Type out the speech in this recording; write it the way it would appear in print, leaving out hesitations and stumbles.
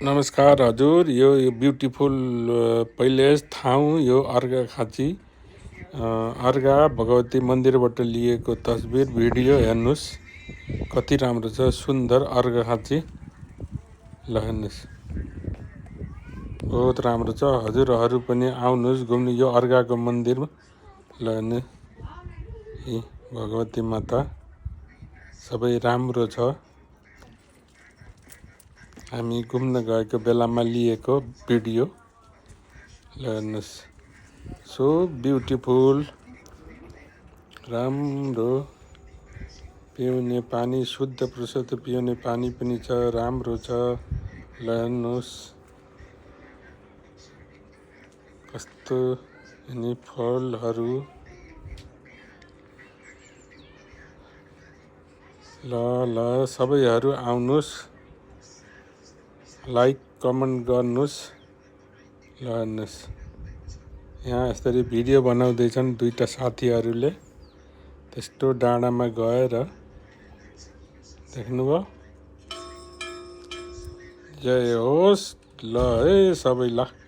नमस्कार हजुर, यो ब्युटिफुल पैलेस ठाउँ यो अर्घाखाँची अर्घा भगवती मन्दिरबाट लिएको तस्बिर भिडियो हेर्नुहोस् कति राम्रो छ। सुन्दर अर्घाखाँची ल हेर्नुहोस् बहुत राम्रो छ। हजुरहरू पनि आउनुहोस् घुम्नु यो अर्घाको मन्दिर ल हेर्नु भगवती माता सबै राम्रो छ। हामी घुम्न गएको बेलामा लिएको भिडियो ल हेर्नुहोस् सो ब्युटिफुल राम्रो पिउने पानी शुद्ध प्रशुद्ध पिउने पानी पनि छ राम्रो छ ल हेर्नुहोस् कस्तो यिनी फलहरू ल सबैहरू आउनुहोस् लाइक कमेन्ट गर्नुहोस् ल हेर्नुहोस् यहाँ यसरी भिडियो बनाउँदैछन् दुईटा साथीहरूले त्यस्तो डाँडामा गएर देख्नुभयो। जय होस् ल है सबैलाई।